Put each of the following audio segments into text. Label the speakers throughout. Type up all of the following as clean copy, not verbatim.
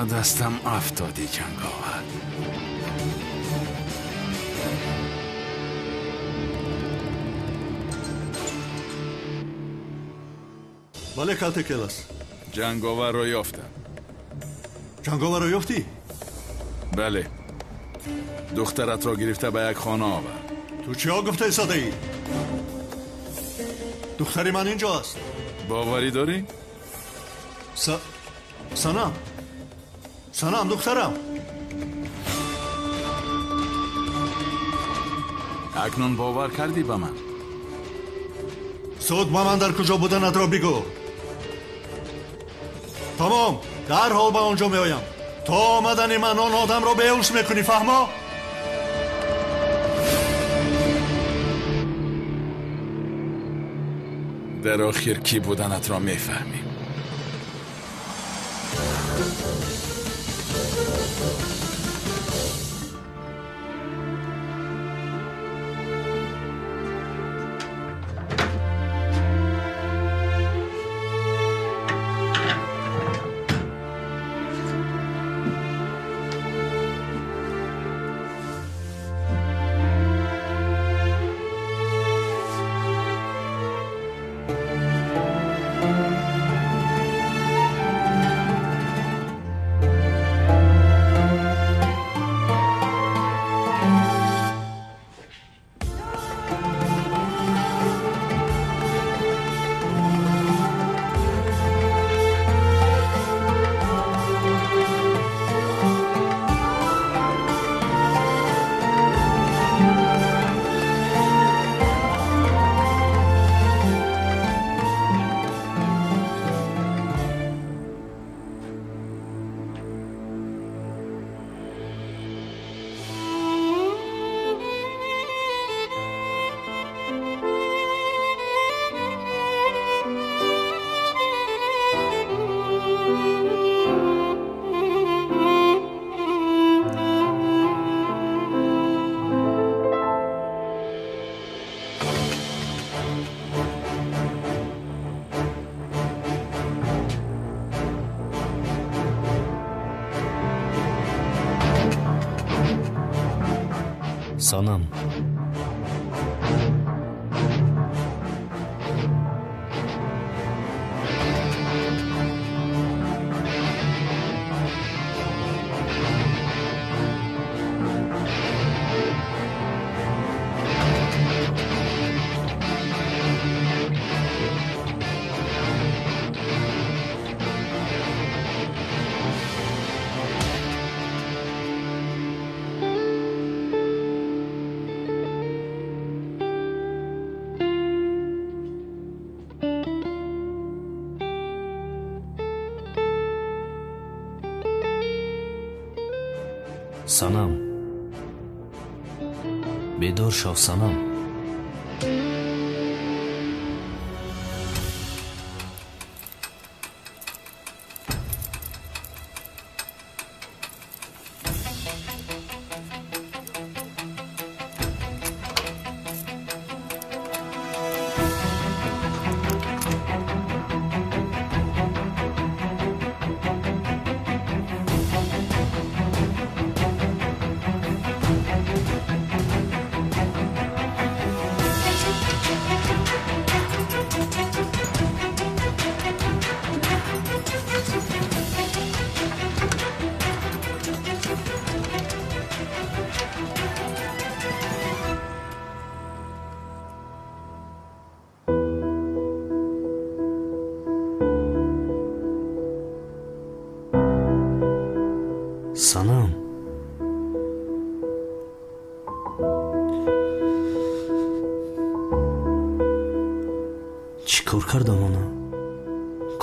Speaker 1: Ба дастам афтодӣ, Ҷанговар.
Speaker 2: Бале, калте келас.
Speaker 1: Ҷанговарро ёфтам.
Speaker 2: Ҷанговарро ёфтӣ?
Speaker 1: Бале. Духтаратро гирифта ба як хона овард.
Speaker 2: Ту чиҳо гуфта истодаӣ? Духтари ман инҷо аст.
Speaker 1: Боварӣ дорӣ?
Speaker 2: Санам, Санам, духтарам.
Speaker 1: Акнун бовар кардӣ ба ман?
Speaker 2: Зуд ба ман дар куҷо буданатро бигӯ. Тамом, дарҳол ба он ҷо меоям. То омадани ман он одамро беҳуш мекунӣ, фаҳмо?
Speaker 1: Дар охир кӣ буданатро мефаҳмӣ.
Speaker 3: Санам. Санам. Бедор шав, Санам. Санам. Чӣ кор кардам ана?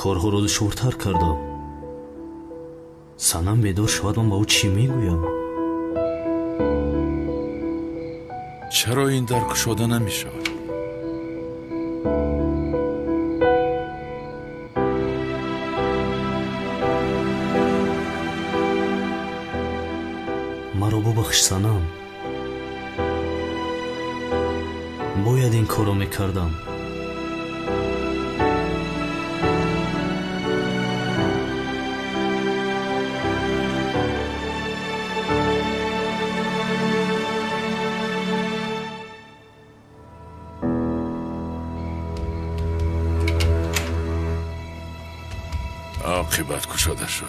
Speaker 3: Корҳоро душвортар кардам. Санам бедор шавад, ман ба ӯ чӣ мегӯям?
Speaker 1: Чаро ин дар кушода намешавад?
Speaker 3: Маро бубахш, Санам. Бояд ин корро мекардам.
Speaker 1: Оқибат кушода шуд.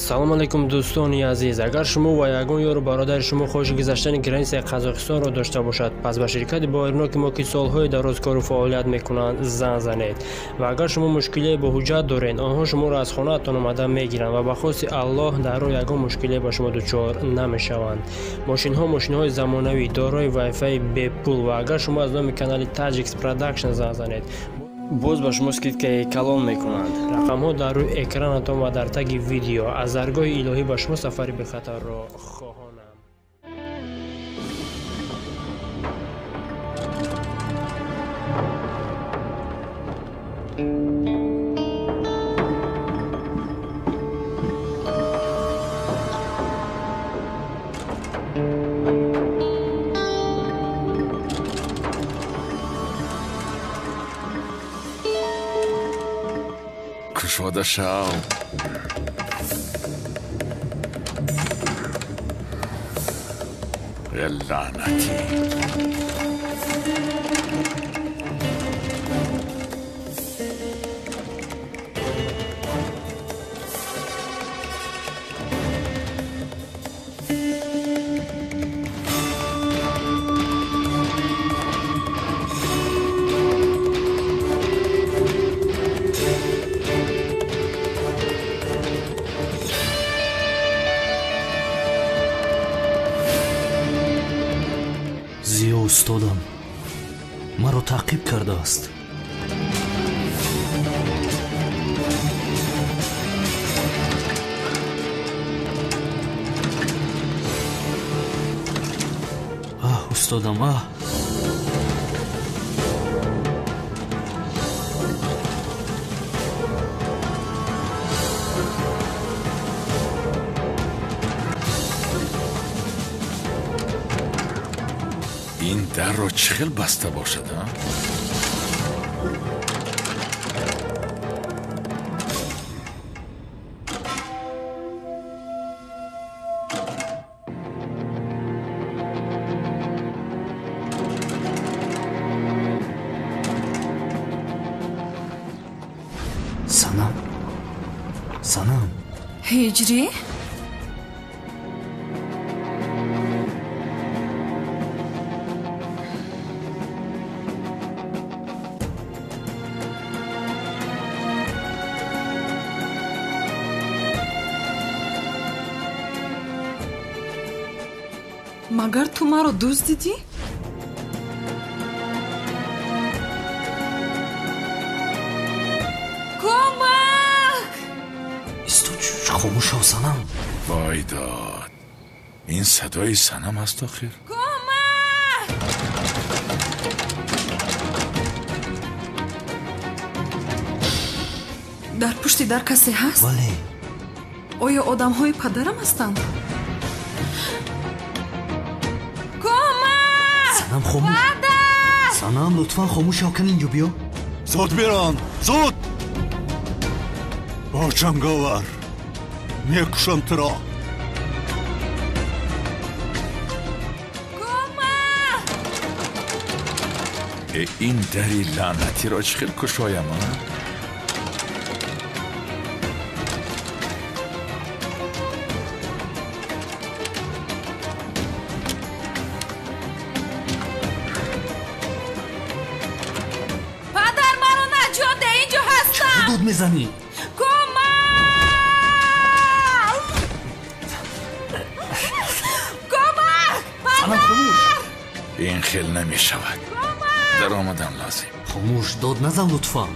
Speaker 4: Салом алейкум, дӯстони азиз. Агар шумо ва ягон ёру бародари шумо хоҳиши гузаштани границаи Қазоқистонро дошта бошад, пас ба ширкати боваринок мо, ки солҳои дароз кору фаъолият мекунанд, занг занед. Ва агар шумо мушкилие бо ҳуҷҷат доред, онҳо шуморо аз хонаатон омада мегиранд ва ба хости Аллоҳ дар роҳ ягон мушкилие ба шумо дучор намешаванд. Мошинҳо мошинҳои замонавӣ, дорои вайфаи бепул, ва агар шумо аз номи канали Tajix Production занг занед, боз ба шумо скидкаи калон мекунанд. Рақамҳо дар рӯи экранатон ва дар таги видео. Аз даргоҳи илоҳӣ ба шумо сафари бехатарро хоҳонам.
Speaker 1: Кушода шав. Лаънатӣ.
Speaker 3: Зиё устодам маро таъқиб кардааст. Аҳ, устодам, аҳ!
Speaker 1: Ин дарро чӣ хел баста бошад, а?
Speaker 3: Санам, Санам.
Speaker 5: Ҳиҷрӣ? Магар ту маро дуздидӣ? Кӯмак!
Speaker 3: Исто, хомӯш шав, Санам.
Speaker 1: Вой дод, ин садои Санам аст охир.
Speaker 5: Кӯмак! Дар пушти дар касе ҳаст?
Speaker 3: Бале.
Speaker 5: Оё одамҳои падарам ҳастанд?
Speaker 3: Санам, хомӯш. Санам, лутфан хомӯш шав, кан инҷо биё.
Speaker 2: Зуд бирон, зуд! Бо ҷанговар мекушам туро.
Speaker 5: Кӯмак!
Speaker 1: Ин дари лаънатиро чӣ хел кушоям, а?
Speaker 3: Дод мезанӣ?
Speaker 5: Кӯмак! Кӯмак!
Speaker 3: Санам, хомӯш.
Speaker 1: Ин хел намешавад. Даромадан лозим.
Speaker 3: Хомӯш, дод назан лутфан.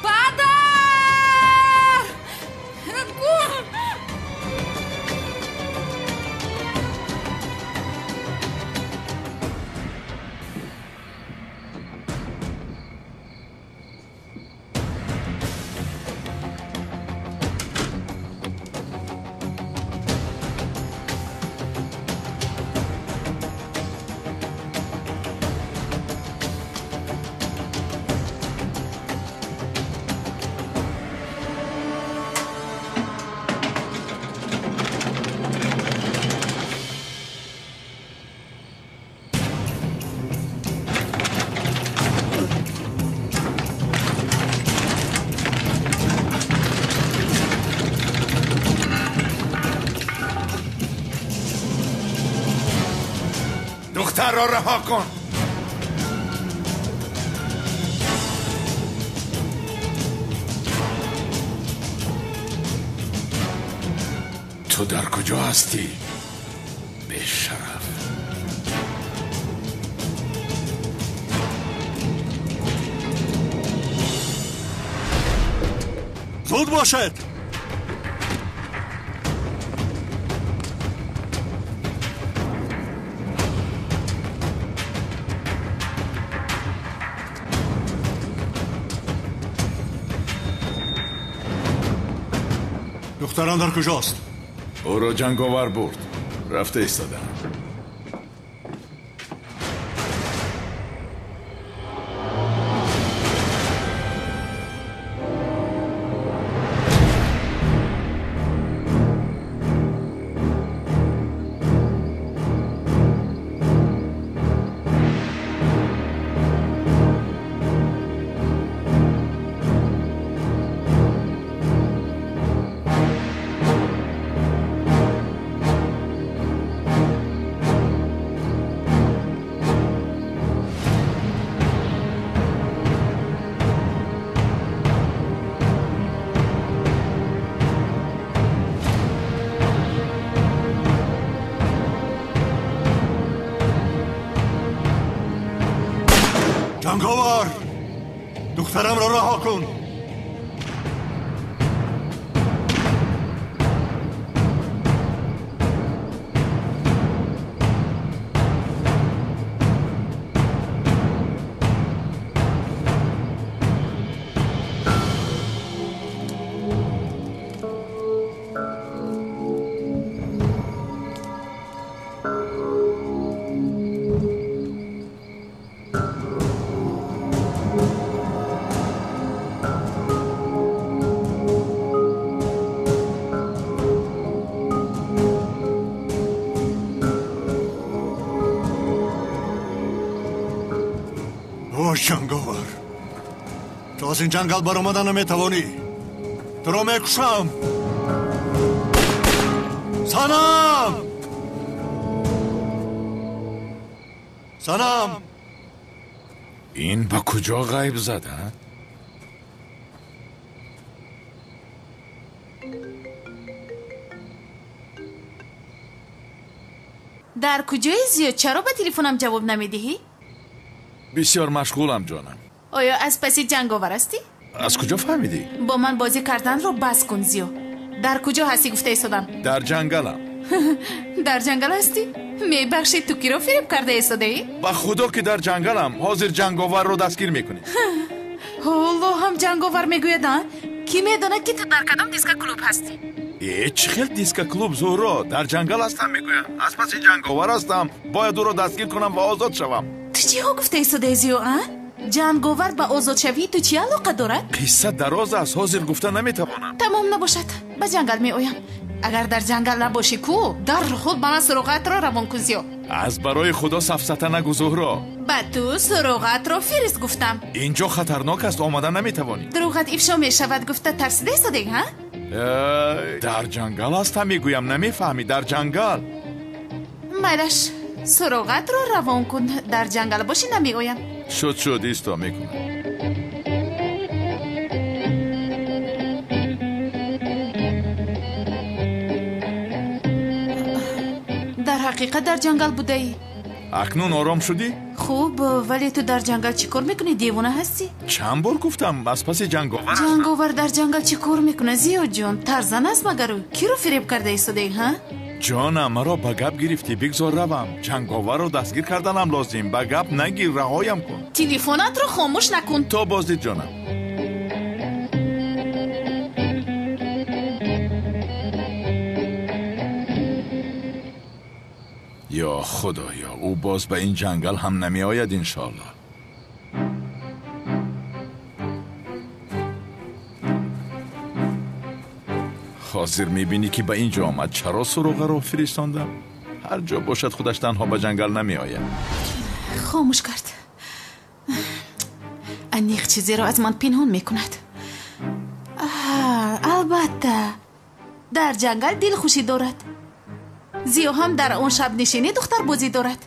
Speaker 5: Падар!
Speaker 1: Духтарро раҳо кун. Ту дар куҷо ҳастӣ? Бешараф.
Speaker 2: Зуд бошед! Духтарам дар куҷост?
Speaker 1: Ӯро ҷанговар бурд. Рафта истодаам.
Speaker 2: Ҷанговар! Духтарамро раҳо кун! Ҷанговар, ту аз ин ҷангал баромада наметавонӣ. Туро мекушам. Санам! Санам!
Speaker 1: Ин ба куҷо ғайб зад, а?
Speaker 5: Дар куҷои зиёд? Чаро ба телефонам ҷавоб намедиҳӣ?
Speaker 1: Бисёр машғулам, ҷонам.
Speaker 5: Оё аз паси ҷанговар ҳастӣ?
Speaker 1: Аз куҷо фаҳмидӣ?
Speaker 5: Бо ман бозӣ карданро бас кун, Зиё. Дар куҷо ҳастӣ гуфта истодам?
Speaker 1: Дар ҷангалам.
Speaker 5: Дар ҷангал ҳастӣ? Мебахшед, ту киро фиреб карда истодаӣ?
Speaker 1: Ба худо ки дар ҷангалам. Ҳозир ҷанговарро дастгир мекунӣ.
Speaker 5: Ҳоло ҳам ҷанговар мегӯяд, а? Кӣ медонад, ки ту дар кадом дискоклуб ҳастӣ?
Speaker 1: Э, чӣ хел дискоклуб, Зуҳро? Дар ҷангал ҳастам мегӯям. Аз паси ҷанговар ҳастам. Бояд ӯро дастгир кунам ва озод шавам.
Speaker 5: Ту чиҳо гуфта истодаи, Зиё, а? Ҷанговар ба озодшавии ту чӣ алоқа дорад?
Speaker 1: Қисса дароз аст, ҳозир гуфта наметавонам.
Speaker 5: Тамом набошад, ба ҷангал меоям. Агар дар ҷангал набошӣ ку, дарҳол ба ман суроғаатро равон кун, Зиё.
Speaker 1: Аз барои худо сафсата нагӯ, Зуҳро.
Speaker 5: Ба ту суроғаатро фирист гуфтам.
Speaker 1: Инҷо хатарнок аст, омада наметавонӣ.
Speaker 5: Дурӯғат ифшо мешавад гуфта тарсида истодаӣ, ҳа?
Speaker 1: Дар ҷангал ҳастам мегӯям, намефаҳмӣ, дар ҷангал.
Speaker 5: Майлаш, суроғатро равон кун. Дар ҷангал бошӣ намеоям.
Speaker 1: Шуд, шуд, исто мекунам.
Speaker 5: Дар ҳақиқат дар ҷангал будаӣ?
Speaker 1: Акнун ором шудӣ?
Speaker 5: Хуб, вале ту дар ҷангал чӣ кор мекунӣ? Девона ҳастӣ?
Speaker 1: Чанд бор гуфтам, аз паси ҷанговар.
Speaker 5: Ҷанговар дар ҷангал чӣ кор мекунад, Зиёҷон? Тарзан аст магар ӯ? Киро фиреб карда истодаӣ, ҳа?
Speaker 1: Ҷонам, маро ба гап гирифтӣ, бигзор равам. Ҷанговарро дастгир карданам лозим. Ба гап нагир, раҳоям кун.
Speaker 5: Телефонатро хомӯш накун.
Speaker 1: То боздид, ҷонам. Ё худоё, ӯ боз ба ин ҷангал ҳам намеояд, иншоаллоҳ. Ҳозир мебинӣ ки ба ин ҷо омад. Чаро суроғаро фиристондам? Ҳар ҷо бошад, худаш танҳо ба ҷангал намеояд.
Speaker 5: Хомӯш кард. Аниқ чизеро аз ман пинҳон мекунад. Албатта, дар ҷангал дилхушӣ дорад. Зиё ҳам дар он шабнишинӣ духтарбозӣ дорад.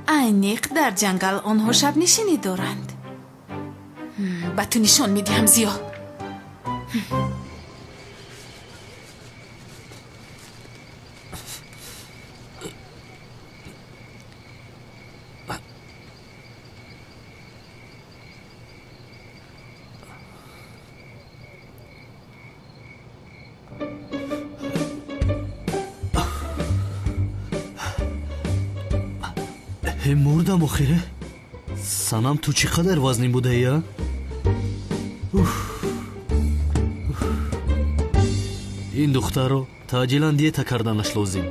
Speaker 5: Айниқ дар ҷангал онҳо шабнишинӣ доранд. Ба ту нишон медиҳам, Зиё.
Speaker 3: Мурдам охире. Санам, ту чӣ қадар вазнин будаӣ, а? Ин духтарро таъҷилан диета карданаш лозим.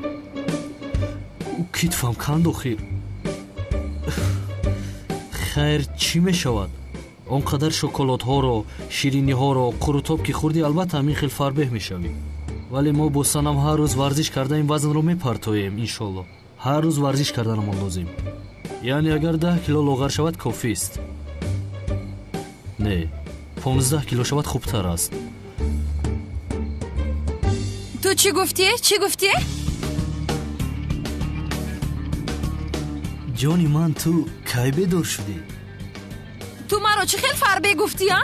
Speaker 3: Ӯ китфам канд охир. Хайр, чӣ мешавад? Он қадар шоколадҳоро, шириниҳоро, қурутоб ки хӯрдӣ, албатта ҳамин хел фарбеҳ мешавӣ. Вале мо бо Санам ҳар рӯз варзиш карда ин вазнро мепартоем, иншолло. Ҳар рӯз варзиш карданамон лозим. Яъне агар 10 кило лоғар шавад кофист. Не, 15 кило шавад хубтар аст.
Speaker 6: Ту чӣ гуфтӣ? Чӣ гуфтӣ?
Speaker 3: Ҷони ман, ту кай бедор шудӣ?
Speaker 6: Ту маро чӣ хел фарбе гуфтӣ, а?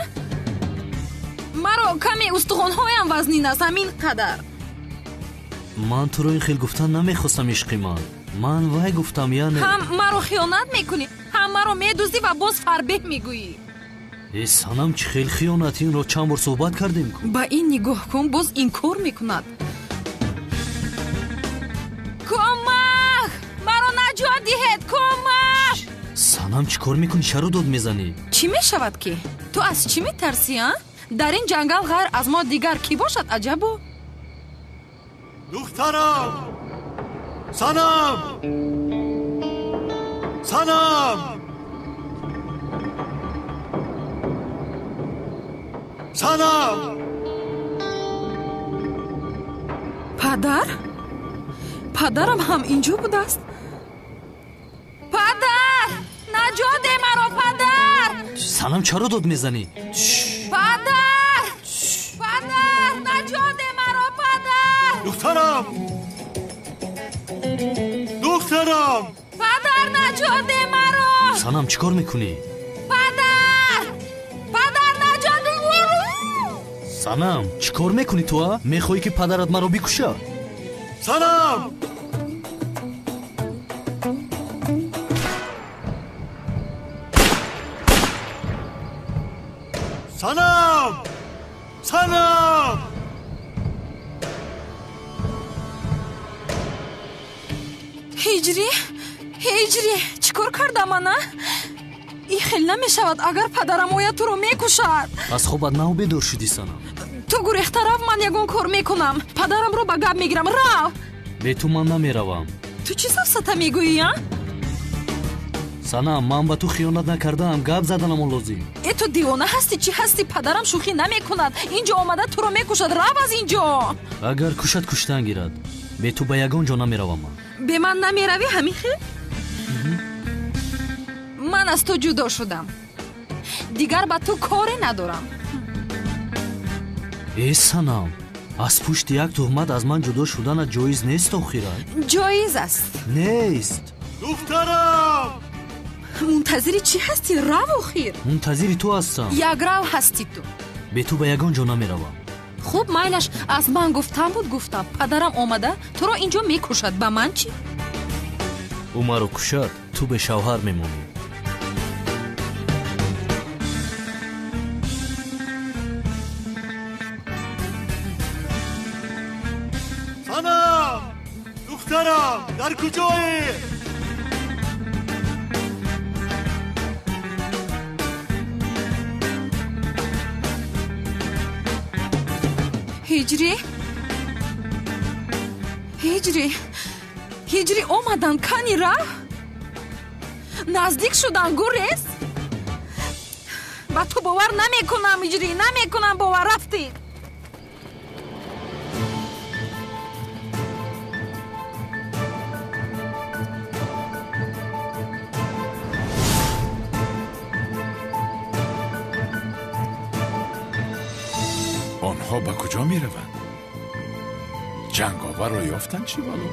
Speaker 6: Маро каме устухонҳоям вазнин аст, ҳамин қадар.
Speaker 3: Ман туро ин хел гуфтан намехостам, ишқи ман. Ман вай гуфтам, яъне
Speaker 6: ҳам маро хиёнат мекунӣ, ҳам маро медуздӣ ва боз фарбеҳ мегӯӣ.
Speaker 3: Э, Санам, чӣ хел хиёнат? Инро чанд бор суҳбат кардем ку.
Speaker 6: Ба ин нигоҳ кун, боз инкор мекунад. Кӯмак! Маро наҷот диҳед! Кӯмак!
Speaker 3: Санам, чӣ кор мекунӣ? Чаро дод мезанӣ?
Speaker 6: Чӣ мешавад ки? Ту аз чӣ метарсӣ, а? Дар ин ҷангал ғайр аз мо дигар кӣ бошад, аҷабо?
Speaker 2: Духтарам! Санам! Санам! Санам!
Speaker 6: Падар? Падарам ҳам инҷо будааст? Падар! Наҷот деҳ маро, падар!
Speaker 3: Санам, чаро дод мезанӣ?
Speaker 6: Падар! Падар! Наҷот деҳ маро, падар!
Speaker 2: Духтарам! Духтарам!
Speaker 6: Падар, наҷот деҳ маро!
Speaker 3: Санам, чӣ кор мекунӣ?
Speaker 6: Падар! Падар, наҷот деҳ!
Speaker 3: Санам, чӣ кор мекунӣ ту, а? Мехоҳӣ ки падарат маро бикушад?
Speaker 2: Санам! Санам! Санам!
Speaker 6: Ҳиҷрӣ, ҳиҷрӣ, чӣ кор кардам ана? Ин хел намешавад, агар падарам ояд туро мекушад.
Speaker 3: Аз хобат нав бедор шудӣ, Санам.
Speaker 6: Ту гурехта рав, ман ягон кор мекунам. Падарамро ба гап мегирам, рав.
Speaker 3: Бе ту ман намеравам.
Speaker 6: Ту чӣ сафсата мегӯӣ, а?
Speaker 3: Санам, ман ба ту хиёнат накардаам, гап заданамон лозим.
Speaker 6: Э, ту девона ҳастӣ, чӣ ҳастӣ? Падарам шӯхӣ намекунад. Инҷо омада туро мекушад, рав аз инҷо.
Speaker 3: Агар кушад, куштан гирад. Бе ту ба ягон ҷо намеравам ман.
Speaker 6: Бе ман намеравӣ, ҳамин хел? Ман аз ту ҷудо шудам. Дигар ба ту коре надорам.
Speaker 3: Э, Санам, аз пушти як туҳмат аз ман ҷудо шуданат ҷоиз нест охира?
Speaker 6: Ҷоиз аст.
Speaker 3: Нест.
Speaker 2: Духтарам!
Speaker 6: Мунтазири чӣ ҳастӣ? Рав охир.
Speaker 3: Мунтазири ту ҳастам.
Speaker 6: Якрав ҳастӣ ту.
Speaker 3: Бе ту ба ягон ҷо намеравам.
Speaker 6: Хуб, майлаш, аз ман гуфтам буд, гуфтам. Падарам омада туро инҷо мекушад. Ба ман чӣ?
Speaker 3: Ӯ маро кушад, ту бе шавҳар мемонӣ.
Speaker 2: Санам! Духтарам, дар куҷоӣ?
Speaker 6: Ҳиҷрӣ? Ҳиҷрӣ? Ҳиҷрӣ омадан, кани рав? Наздик шудан, гурез? Ба ту бовар намекунам, Ҳиҷрӣ, намекунам бовар, рафтӣ.
Speaker 1: Онҳо ба куҷо мераванд? Ҷанговарро ёфтанд чӣ вало?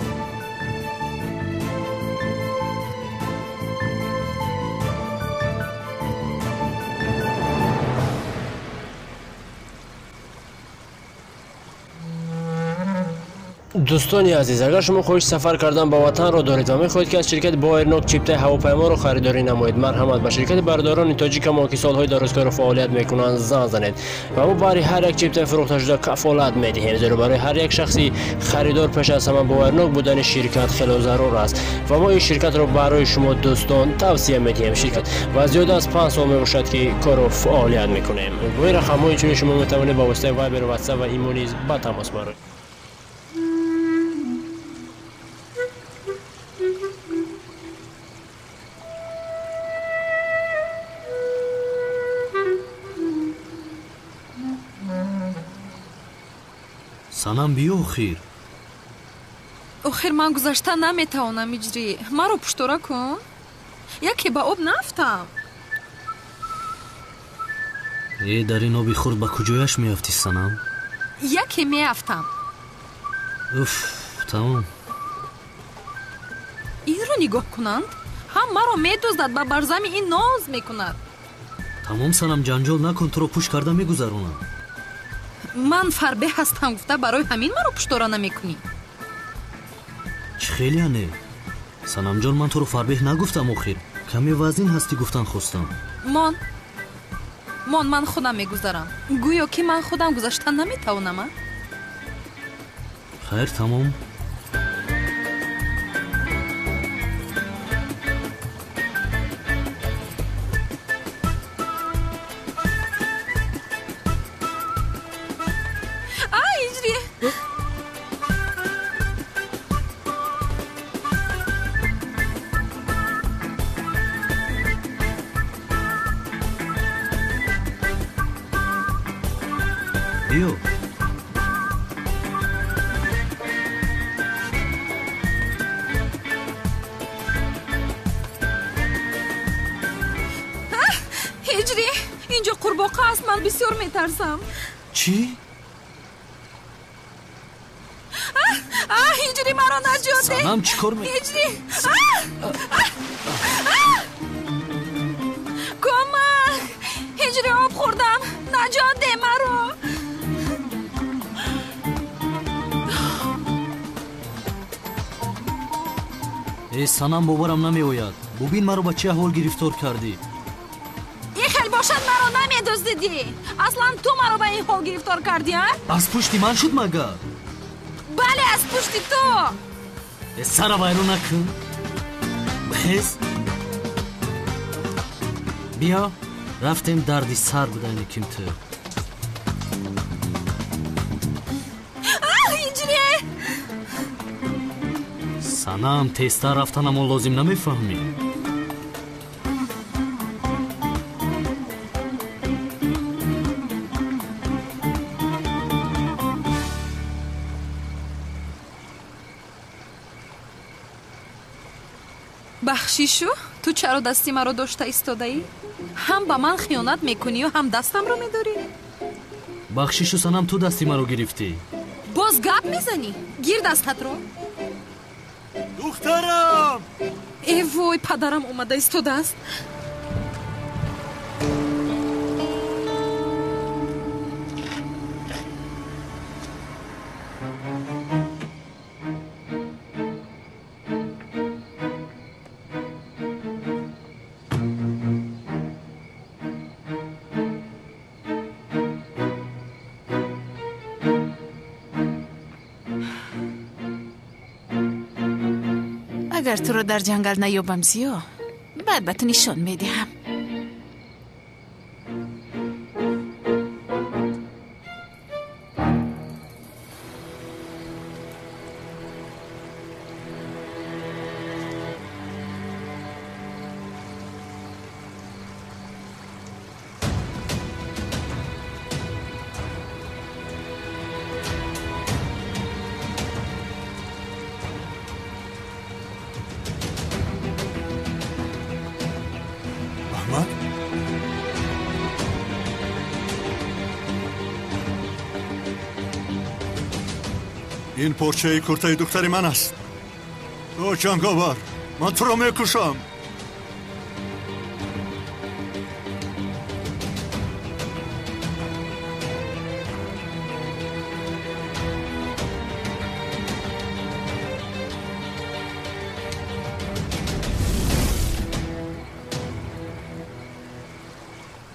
Speaker 4: Дӯстони азиз, агар шумо хоҳиши сафар кардан ба ватанро доред ва мехоҳед, ки аз ширкати Боэрнок чиптаи ҳавопайморо харидорӣ намоед, марҳамат ба ширкати бародарони тоҷикамо, ки солҳои дарозкору фаъолият мекунанд, занг занед ва мо барои ҳар як чиптаи фурӯхташуда кафолат медиҳем, зеро барои ҳар як шахси харидор пеш аз ҳама боварнок будани ширкат хело зарур аст ва мо ин ширкатро барои шумо дӯстон тавсия медиҳем. Ширкат ва зиёда аз 5 сол мебошад, ки кору фаъолият мекунем. Бо ин рақамҳо инчунин шумо метавонед ба воситаи Вайбер, Ватсап ва Имо низ ба тамос бароед.
Speaker 3: Санам, биё охир.
Speaker 6: Охир ман гузашта наметавонам, Иҷрӣ. Маро пуштора кун. Яке ба об наафтам.
Speaker 3: Э, дар ин оби хурд ба куҷояш меафтӣ, Санам?
Speaker 6: Яке меафтам.
Speaker 3: Уф, тамом.
Speaker 6: Инро нигоҳ кунанд, ҳам маро медуздад, ба барзами ин ноз мекунад.
Speaker 3: Тамом, Санам, ҷанҷол накун, туро пӯш карда мегузаронам.
Speaker 6: Ман фарбеҳ ҳастам гуфта барои ҳамин маро пуштора намекунӣ.
Speaker 3: Чӣ хеле не? Санамҷон, ман туро фарбеҳ нагуфтам охир. Каме вазнин ҳастӣ гуфтан хостам.
Speaker 6: Мон. Мон, ман худам мегузарам. Гӯё ки ман худам гузаштан наметавонам, а?
Speaker 3: Хайр, тамом. Биё.
Speaker 6: Ҳиҷрӣ, инҷо қурбоқа аст, ман бисёр метарсам.
Speaker 3: Чӣ?
Speaker 6: Ҳиҷрӣ, маро наҷот деҳ.
Speaker 3: Санам, чӣ кор
Speaker 6: Ҳиҷрӣ! Кӯмак! Ҳиҷрӣ, об хӯрдам. Наҷот деҳ маро.
Speaker 3: Э, Санам, боварам намеояд. Бубин, маро ба чӣ аҳвол гирифтор кардӣ.
Speaker 6: Ин хел бошад, маро намедуздидӣ. Аслан ту маро ба ин ҳол гирифтор кардӣ, а?
Speaker 3: Аз пушти ман шуд магар?
Speaker 6: Бале, аз пушти ту.
Speaker 3: Э, сара вайрон накун. Бихез. Биё, рафтем, дарди сар будани ким ту.
Speaker 6: Ҳиҷрӣ!
Speaker 3: Санам, тезтар рафтанамон лозим, намефаҳмӣ?
Speaker 6: Бахшишу, ту чаро дасти маро дошта истодаӣ? Ҳам ба ман хиёнат мекунию, ҳам дастамро медорӣ?
Speaker 3: Бахшишу, Санам, ту дасти маро гирифтӣ.
Speaker 6: Боз гап мезанӣ? Гир дастатро.
Speaker 2: Духтарам!
Speaker 6: Э вой, падарам омада истодааст.
Speaker 5: Агар туро дар ҷангал наёбам, Зиё, баъд ба ту нишон медиҳам.
Speaker 2: Аҳмад? Ин порчаи куртаи духтари ман аст. О, ҷанговар, ман туро мекушам.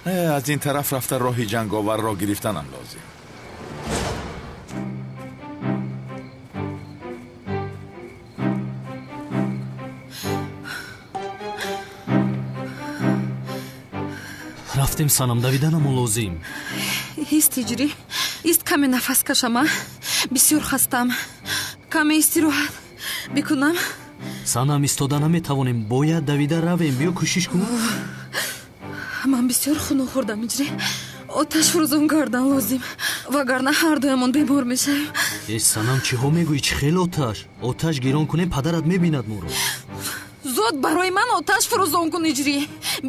Speaker 1: Аз ин тараф рафта роҳи ҷанговарро гирифтанам лозим.
Speaker 3: Рафтем, Санам, давиданамон лозим.
Speaker 6: Ист, Ҳиҷрӣ, ист, каме нафас кашама. Бисёр хастам. Каме истироҳат бикунам.
Speaker 3: Санам, истода наметавонем, бояд давида равем. Биё, кӯшиш кун.
Speaker 6: Ман бисёр хунук хӯрдам, Ҳиҷрӣ. Оташ фурӯзон кардан лозим, вагарна ҳардуямон бемор мешавем.
Speaker 3: Э, Санам, чиҳо мегӯӣ? Чӣ хел оташ? Оташ гирон кунем, падарат мебинад моро.
Speaker 6: Зуд барои ман оташ фурӯзон кун, Ҳиҷрӣ.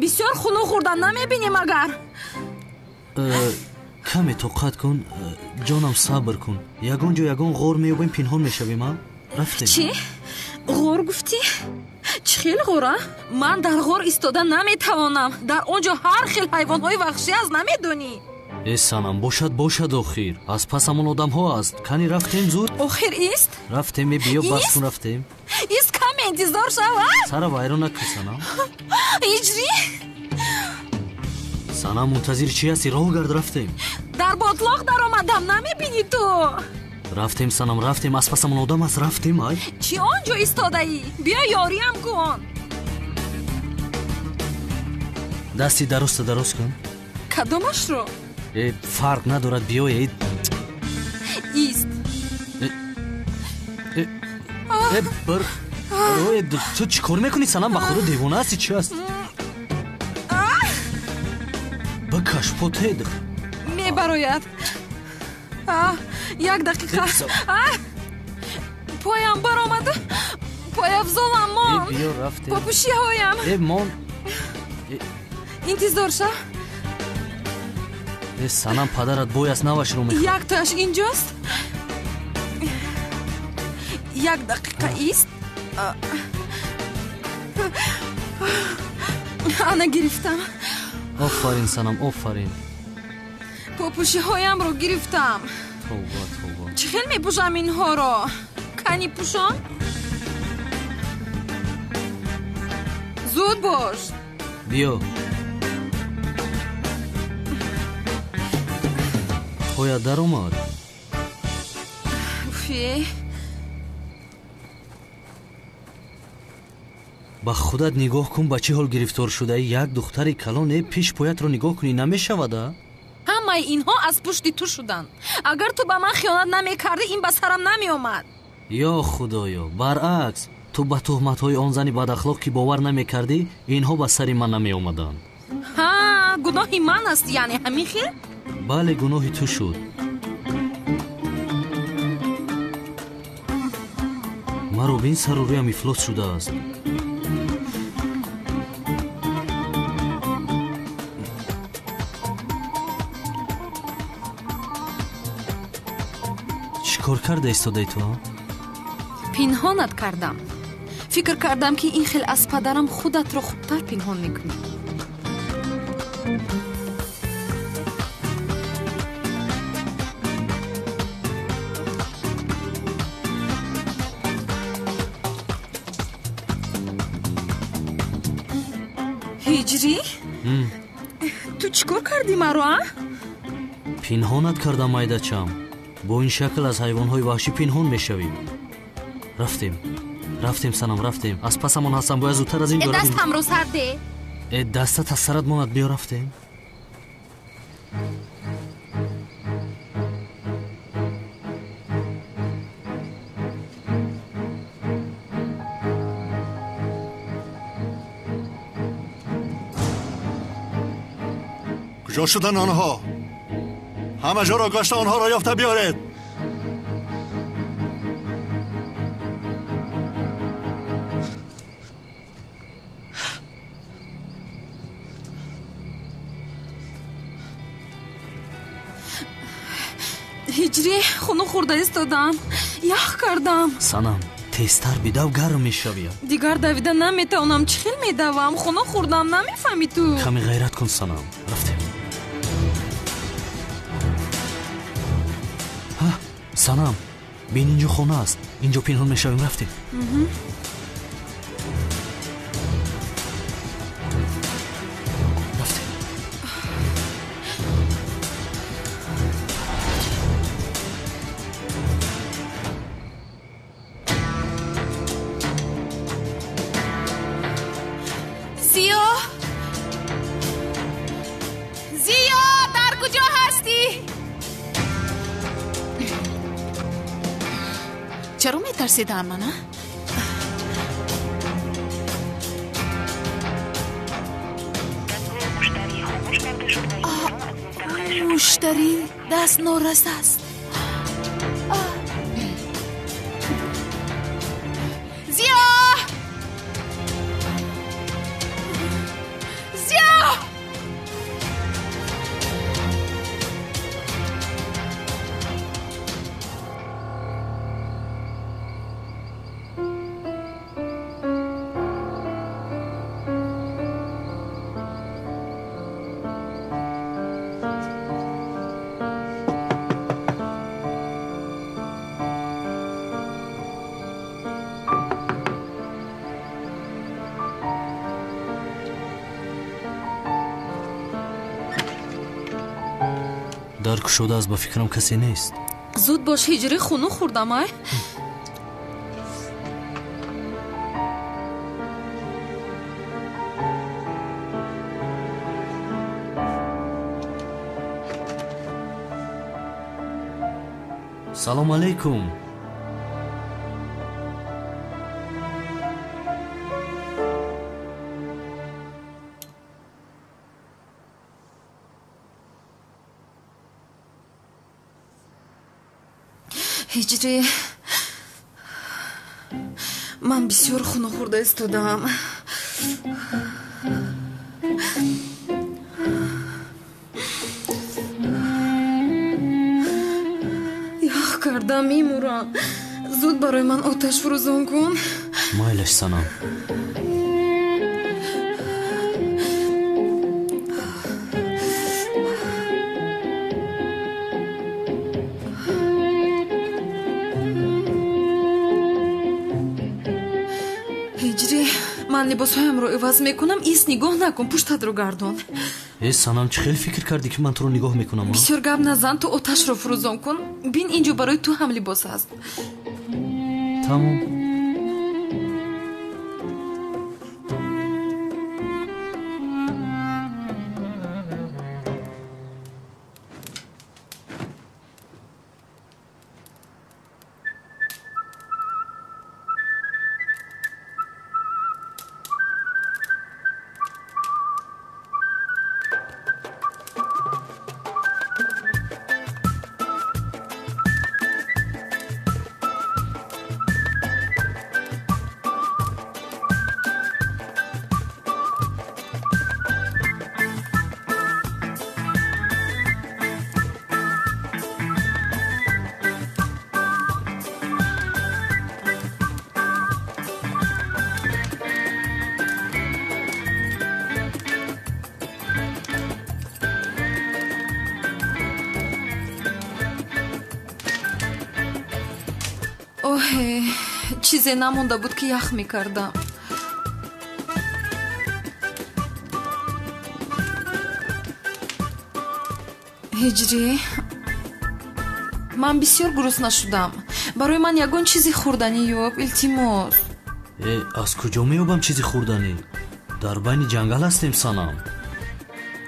Speaker 6: Бисёр хунук хӯрдан, намебинем агар.
Speaker 3: Каме тоқат кун, ҷонам, сабр кун. Ягон ҷо, ягон ғор меёбем, пинҳон мешавем, а? Рафтем.
Speaker 6: Чӣ? Ғор гуфтӣ? Чӣ хел ғор, а? Ман дар ғор истода наметавонам. Дар он ҷо ҳар хел ҳайвонҳои ваҳшӣ аст, намедонӣ?
Speaker 3: Э, Санам, бошад, бошад, охир. Аз пасамон одамҳо аст. Кани, рафтем зуд.
Speaker 6: Охир ист?
Speaker 3: Рафтем, э, биё, бас кун, рафтем.
Speaker 6: Ист, каме интизор шав, а?
Speaker 3: Сара вайрон накун, Санам.
Speaker 6: Ҳиҷрӣ?
Speaker 3: Санам, мунтазири чӣ ҳастӣ? Роҳ гард, рафтем.
Speaker 6: Дар ботлоқ даромадам, намебинӣ ту?
Speaker 3: Рафтем, Санам, рафтем. Аз пасамон одам аст, рафтем, ай.
Speaker 6: Чӣ он ҷо истодаӣ? Биё, ёриам кун.
Speaker 3: Дасти дарозта дароз кун.
Speaker 6: Кадомашро?
Speaker 3: Э, фарқ надорад, биё, э.
Speaker 6: Ист.
Speaker 3: Э, э, бір. Э, ту чӣ кор мекунӣ, Санам? Ба худо девона ҳастӣ, чӣ аст? Бикаш, потед.
Speaker 6: Мебарояд. Як дақиқа. Поям баромаду пойафзолам монд.
Speaker 3: Биё, рафтем.
Speaker 6: Попӯшиҳоям.
Speaker 3: Э, мон.
Speaker 6: Интизор шав.
Speaker 3: Э, Санам, падарат бой аст, навашро мехоҳад.
Speaker 6: Яктояш инҷост. Як дақиқа ист. Ана, гирифтам.
Speaker 3: Офарин, Санам, офарин.
Speaker 6: Попӯшиҳоямро гирифтам.
Speaker 3: Тавба, тавба.
Speaker 6: Чӣ хел мепӯшам инҳоро? Кани, пӯшон. Зуд бош.
Speaker 3: Биё. Поят даромад?
Speaker 6: Уфе.
Speaker 3: Ба худат нигоҳ кун, ба чӣ ҳол гирифтор шудаӣ. Як духтари калон, э, пеш поятро нигоҳ кунӣ, намешавад, а?
Speaker 6: Ҳамаи инҳо аз пушти ту шуданд. Агар ту ба ман хиёнат намекардӣ, ин ба сарам намеомад.
Speaker 3: Ё худоё, баръакс, ту ба туҳматҳои он зани бадахлоқ ки бовар намекардӣ, инҳо ба сари ман намеомаданд.
Speaker 6: Ҳа, гуноҳи ман аст, яъне ҳамин хел?
Speaker 3: Бале, гуноҳи ту шуд. Маро бин, сару рӯям ифлос шудааст. Чӣ кор карда истодаи ту?
Speaker 6: Пинҳонат кардам. Фикр кардам, ки ин хел аз падарам худатро хубтар пинҳон мекунӣ. Ҳиҷрӣ, ту чӣ кор кардӣ маро, а?
Speaker 3: Пинҳонат кардам, майдачам. Бо ин шакл аз ҳайвонҳои ваҳшӣ пинҳон мешавӣ. Рафтем, рафтем, Санам, рафтем. Аз пасамон ҳастам, бояд зудтар аз ин ҷо равем.
Speaker 5: Дастамро сар де.
Speaker 3: Э, дастат аз сарат монад, биё, рафтем.
Speaker 2: Куҷо шуданд онҳо? Ҳама ҷоро гашта онҳоро ёфта биёред.
Speaker 6: Ҳиҷрӣ, хунук хӯрда истодам, ях кардам.
Speaker 3: Санам, тезтар бидав, гарм мешавӣ.
Speaker 6: Дигар давида наметавонам. Чӣ хел медавам? Хунук хӯрдам, намефаҳмӣ ту?
Speaker 3: Каме ғайрат кун, Санам, рафтем. Санам, бин, инҷо хона аст, инҷо пинҳон мешавем, рафтем. Рафтем.
Speaker 5: Чаро метарсидам ман, а? Муштарӣ даст норас аст. Зиё! Зиё!
Speaker 3: Дар кушода аст, ба фикрам касе нест.
Speaker 6: Зуд бош, ҳиҷрӣ, хунук хӯрдам, ай.
Speaker 3: Салом алейкум.
Speaker 6: Ҳиҷрӣ, ман бисёр хунук хӯрда истодаам. Ях кардам, мемурам. Зуд барои ман оташ фурӯзон кун.
Speaker 3: Майлаш, Санам.
Speaker 6: Ман либосҳоямро иваз мекунам, ис нигоҳ накун, пуштатро гардон.
Speaker 3: Э, Санам, чӣ хел фикр кардӣ, ки ман туро нигоҳ мекунам?
Speaker 6: Бисёр гап назан, ту оташро фурӯзон кун. Бин, ин ҷо барои ту ҳам либос аст.
Speaker 3: Тамом.
Speaker 6: Оҳе, чизе намонда буд, ки ях мекардам. Ҳиҷрӣ, ман бисёр гурусна шудам. Барои ман ягон чизи хӯрданӣ ёб, илтимос.
Speaker 3: Э, аз куҷо меёбам чизи хӯрданӣ? Дар байни ҷангал ҳастем, Санам.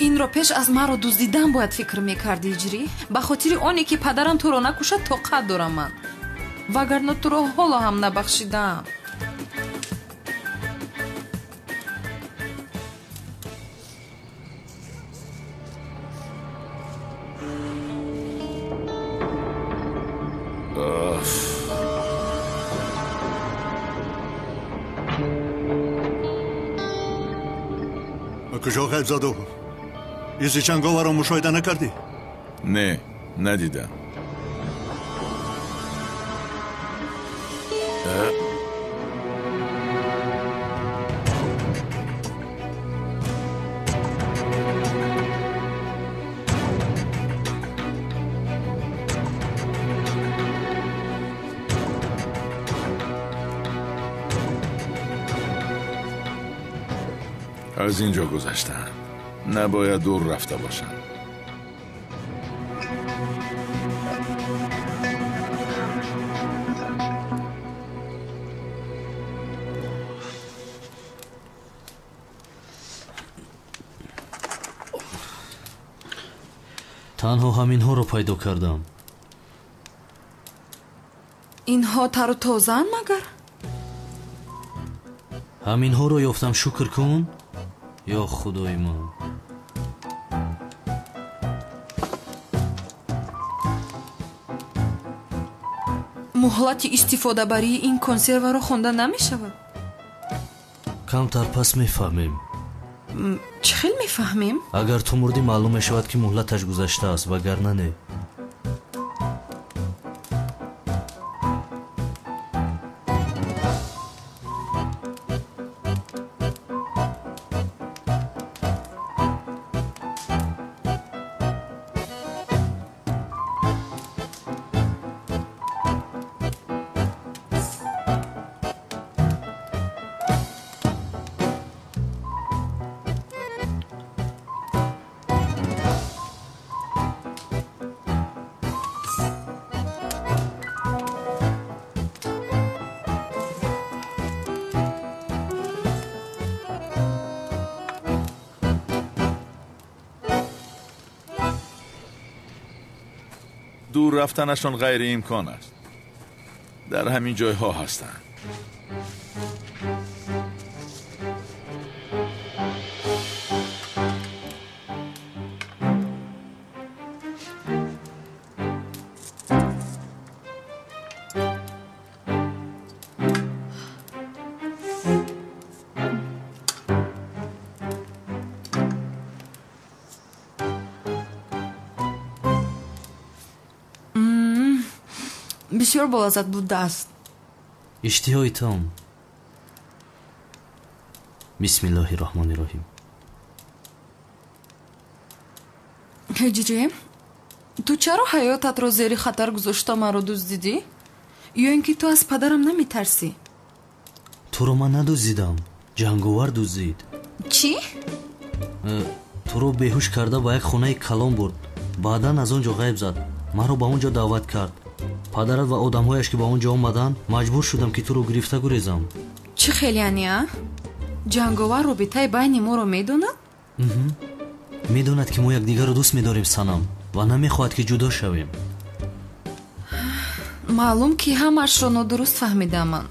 Speaker 6: Инро пеш аз маро дуздидан бояд фикр мекарди, ҳиҷрӣ. Ба хотири оне ки падарам туро накушад, тоқат дорам ман. Вагарна туро ҳоло ҳам набахшидам.
Speaker 2: Ба куҷо ғайб заду? Изи ҷанговарро мушоҳида накардӣ?
Speaker 1: Не, надидам. Аз ин ҷо гузаштаанд. Набояд дур рафта бошанд.
Speaker 3: Танҳо ҳаминҳоро пайдо кардам.
Speaker 6: Инҳо тару тозаанд магар?
Speaker 3: Ҳаминҳоро ёфтам, шукр кун. Ё худои ман.
Speaker 6: Муҳлати истифодабарии ин консерваро хонда намешавад?
Speaker 3: Камтар пас мефаҳмем.
Speaker 6: Чӣ хел мефаҳмем?
Speaker 3: Агар ту мурдӣ, маълум мешавад, ки муҳлаташ гузаштааст, вагарна не.
Speaker 1: Дур рафтанашон ғайриимкон аст. Дар ҳамин ҷойҳо ҳастанд.
Speaker 6: Бисёр болаззат будааст.
Speaker 3: Иштиҳои том. Бисмиллоҳи роҳмони роҳим.
Speaker 6: Ҳиҷрӣ, ту чаро ҳаётатро зери хатар гузошта маро дуздидӣ? Ё ин ки ту аз падарам наметарсӣ?
Speaker 3: Туро ман надуздидам, ҷанговар дуздид.
Speaker 6: Чӣ?
Speaker 3: Туро беҳуш карда ба як хонаи калон бурд. Баъдан аз он ҷо ғайб зад. Маро ба он ҷо даъват кард. Падарат ва одамҳояш ки ба он ҷо омаданд, маҷбур шудам, ки туро гирифта гурезам.
Speaker 6: Чӣ хел яъне, а? Ҷанговар робитаи байни моро медонад?
Speaker 3: Медонад, ки мо якдигарро дӯст медорем, Санам, ва намехоҳад, ки ҷудо шавем.
Speaker 6: Маълум, ки ҳамаашро нодуруст фаҳмидам ман.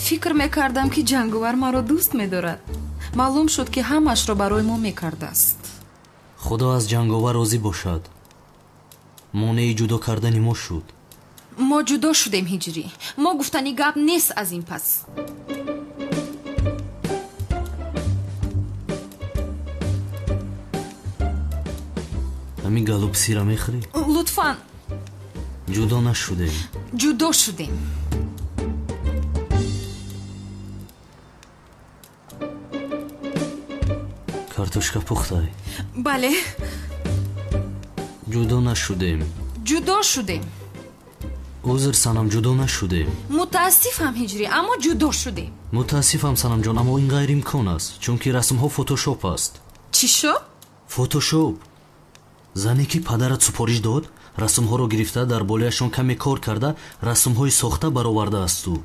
Speaker 6: Фикр мекардам, ки ҷанговар маро дӯст медорад. Маълум шуд, ки ҳамаашро барои мо мекардааст.
Speaker 3: Худо аз ҷанговар розӣ бошад. Монеи ҷудо кардани мо шуд.
Speaker 6: Мо ҷудо шудем, Ҳиҷрӣ. Мо гуфтани гап нест аз ин пас.
Speaker 3: Ҳамин галупсира мехӯрӣ?
Speaker 6: Лутфан.
Speaker 3: Ҷудо нашудем.
Speaker 6: Ҷудо шудем.
Speaker 3: Картошка пухтай?
Speaker 6: Бале.
Speaker 3: Ҷудо нашудем.
Speaker 6: Ҷудо шудем.
Speaker 3: Узр, Санам, ҷудо нашудем.
Speaker 6: Мутаассифам, Ҳиҷрӣ, аммо ҷудо шудем.
Speaker 3: Мутаассифам, Санамҷон, аммо ин ғайриимкон аст, чунки расмҳо фотошоп аст.
Speaker 6: Чӣ шуд?
Speaker 3: Фотошоп. Зане, ки падарат супориш дод, расмҳоро гирифта, дар болояшон каме кор карда, расмҳои сохта баровардааст ӯ.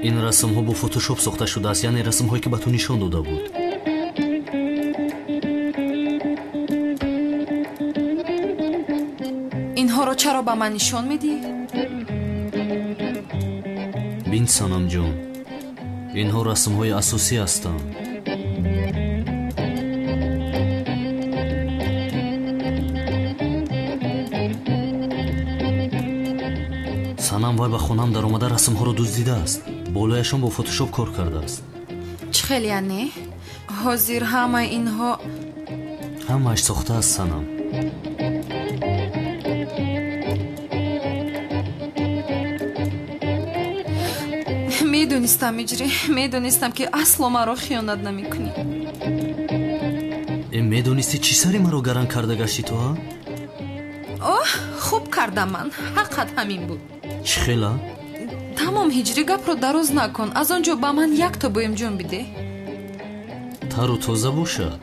Speaker 3: Ин расмҳо бо фотошоп сохта шудааст, яъне расмҳое, ки ба ту нишон дода буд.
Speaker 6: Инҳоро чаро ба ман нишон медиҳӣ?
Speaker 3: Бин, Санамҷон, инҳо расмҳои асосӣ ҳастанд. Санам вай ба хонаам даромада расмҳоро дуздидааст. Болояшон бо фотошоп кор кардааст.
Speaker 6: Чӣ хел яъне? Ҳозир ҳамаи инҳо
Speaker 3: ҳамааш сохтааст, Санам.
Speaker 6: Медонистам, Иҷрӣ, медонистам, ки асло маро хиёнат намекунӣ.
Speaker 3: Медонистӣ, чӣ сари маро гаран карда гаштӣ ту, а?
Speaker 6: Оҳ, хуб кардам ман. Ҳаққат ҳамин буд.
Speaker 3: Чӣ хела?
Speaker 6: Тамом, Ҳиҷрӣ, гапро дароз накун. Аз он ҷо ба ман якто боимҷон бидеҳ.
Speaker 3: Тару тоза бошад.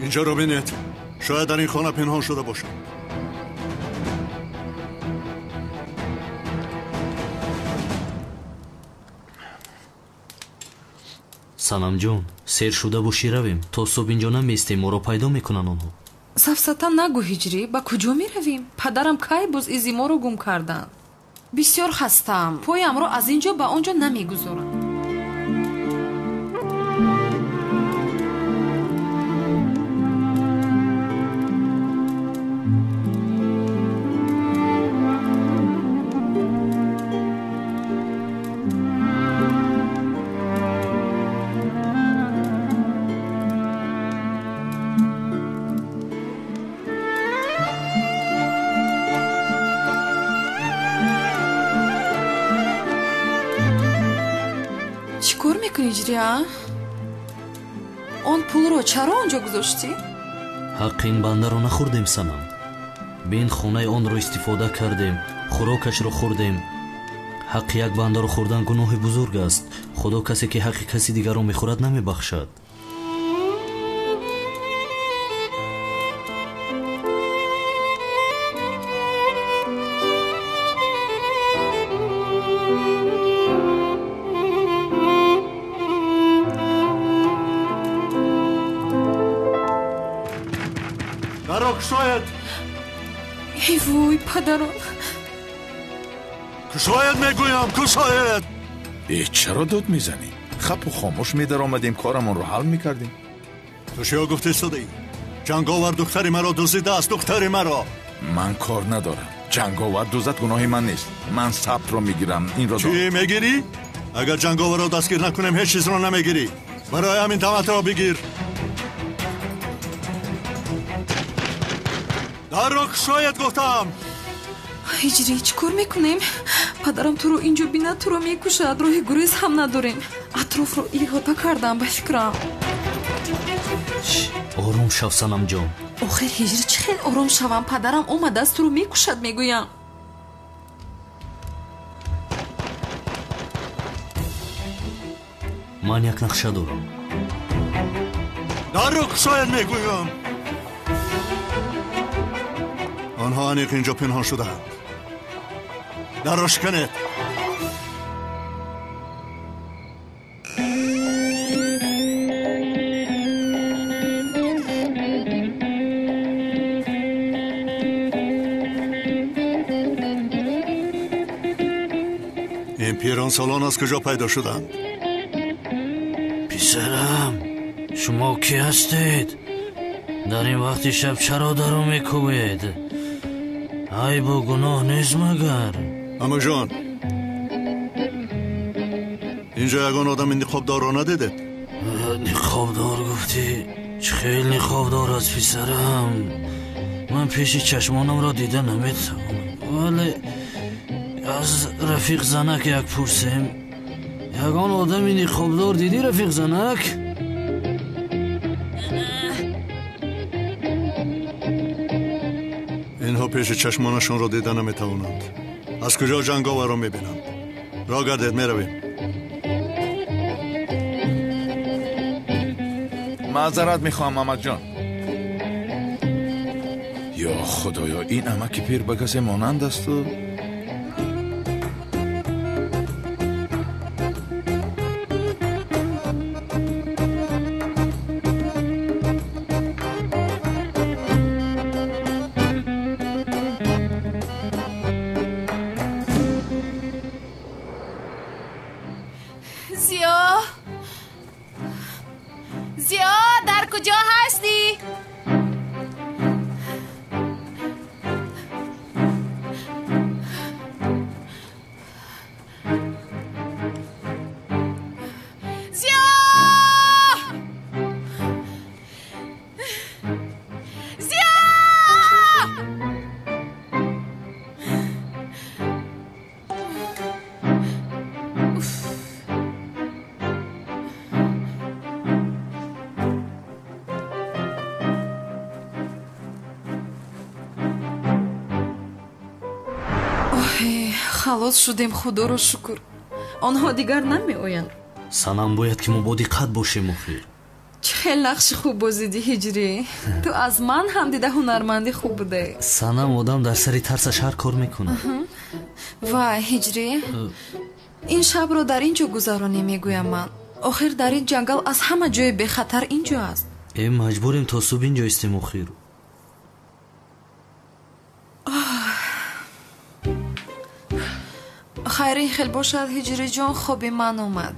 Speaker 2: Инҷоро бинед, шояд дар ин хона пинҳон шуда бошад.
Speaker 3: Санамҷон, сер шуда бошӣ равем. То субҳ инҷо намеистем, моро пайдо мекунанд онҳо.
Speaker 6: Сафсата нагӯ, Ҳиҷрӣ, ба куҷо меравем? Падарам кай боз изи моро гум карданд? Бисёр хастаам, поямро аз ин ҷо ба он ҷо намегузорам. Он пулро чаро он ҷо гузоштӣ?
Speaker 3: Ҳаққи ин бандаро нахӯрдем, Санам. Бин, хонаи онро истифода кардем, хӯрокашро хӯрдем. Ҳаққи як бандаро хӯрдан гуноҳи бузург аст. Худо касе ки ҳаққи каси дигарро мехӯрад намебахшад.
Speaker 2: Кушояд!
Speaker 6: Эй вой, падарам!
Speaker 2: Кушояд, мегӯям, кушояд!
Speaker 1: Э, чаро дод мезанӣ? Хапу хомӯш медаромадем, корамонро ҳал мекардем.
Speaker 2: Ту чиё гуфта истодаӣ? Ҷанговар духтари маро дуздидааст, духтари маро!
Speaker 1: Ман кор надорам. Ҷанговар дуздад гуноҳи ман нест. Ман сабтро мегирам, инро
Speaker 2: чӣ мегирӣ? Агар ҷанговарро дастгир накунем, ҳеҷ чизро намегирӣ. Барои ҳамин даматро бигир. Дарро кушояд, гуфтам.
Speaker 6: Ҳиҷрӣ, чӣ кор мекунем? Падарам туро инҷо бинад, туро мекушад. Роҳи гурез ҳам надорем. Атрофро иҳота кардам, ба фикрам.
Speaker 3: Ором шав, Санамҷон.
Speaker 6: Охир, Ҳиҷрӣ, чӣ хел ором шавам? Падарам омадааст, туро мекушад, мегӯям.
Speaker 3: Ман як нақша дорам.
Speaker 2: Дарро кушояд, мегӯям. Онҳо аниқ инҷо пинҳон шудаанд. Дарро шиканед. Ин пиронсолон аз куҷо пайдо шуданд?
Speaker 3: Писарам, шумо кӣ ҳастед? Дар ин вақти шаб чаро даро мекӯбед? Айбу гуноҳ нест магар?
Speaker 2: Амаҷон, инҷо ягон одами ниқобдорро надидед?
Speaker 3: Ниқобдор гуфтӣ? Чӣ хел ниқобдор аст, писарам? Ман пеши чашмонамро дида наметавонам, вале аз рафиқ занак як пурсем. Ягон одами ниқобдор дидӣ, рафиқ занак?
Speaker 2: Инҳо пеши чашмонашонро дида наметавонанд. Аз куҷо ҷанговарро мебинанд? Роҳ гардед, меравем.
Speaker 1: Маъзарат мехоҳам, Амакҷон. Ё худоё, ин амаки пир ба касе монанд асту?
Speaker 5: Зиё, дар куҷо ҳастӣ? Зиё! Зиё!
Speaker 6: Халос шудем, худоро шукр. Онҳо дигар намеоянд.
Speaker 3: Санам, бояд ки мо бодиққат бошем охир.
Speaker 6: Чӣ Хеле нақши хуб бозидӣ, Ҳиҷрӣ. Ту аз ман ҳам дида ҳунарманди хуб будаӣ.
Speaker 3: Санам, одам дар сари тарсаш ҳар кор мекунад.
Speaker 6: Вай, Ҳиҷрӣ, ин шабро дар ин ҷо гузаронӣ, мегӯям ман. Охир дар ин ҷангал аз ҳама ҷои бехатар ин ҷо аст.
Speaker 3: Э, маҷбурем то субҳ ин ҷо истем охир.
Speaker 6: Хайр, ин хел бошад, Ҳиҷриҷон, хоби ман омад.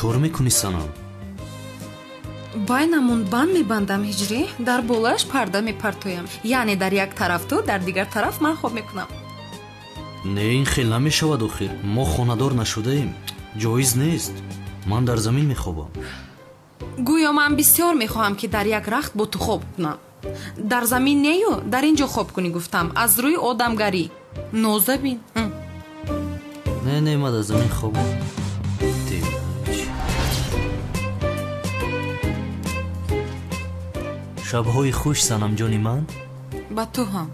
Speaker 3: Кор мекунӣ, Санам?
Speaker 6: Байнамон банд мебандам, Ҳиҷрӣ. Дар болояш парда мепартоям. Яъне дар як тараф ту, дар дигар тараф ман хоб мекунам.
Speaker 3: Не, ин хел намешавад охир. Мо хонадор нашудаем. Ҷоиз нест. Ман дар замин мехобам.
Speaker 6: Гӯё ман бисёр мехоҳам, ки дар як рахт бо ту хоб кунам. Дар замин нею, дар ин ҷо хоб кунӣ гуфтам. Аз рӯи одамгарӣ. Ноза бин.
Speaker 3: Не, не, ман дар замин хобам. Шабҳои хуш, Санамҷони ман.
Speaker 6: Ба ту ҳам.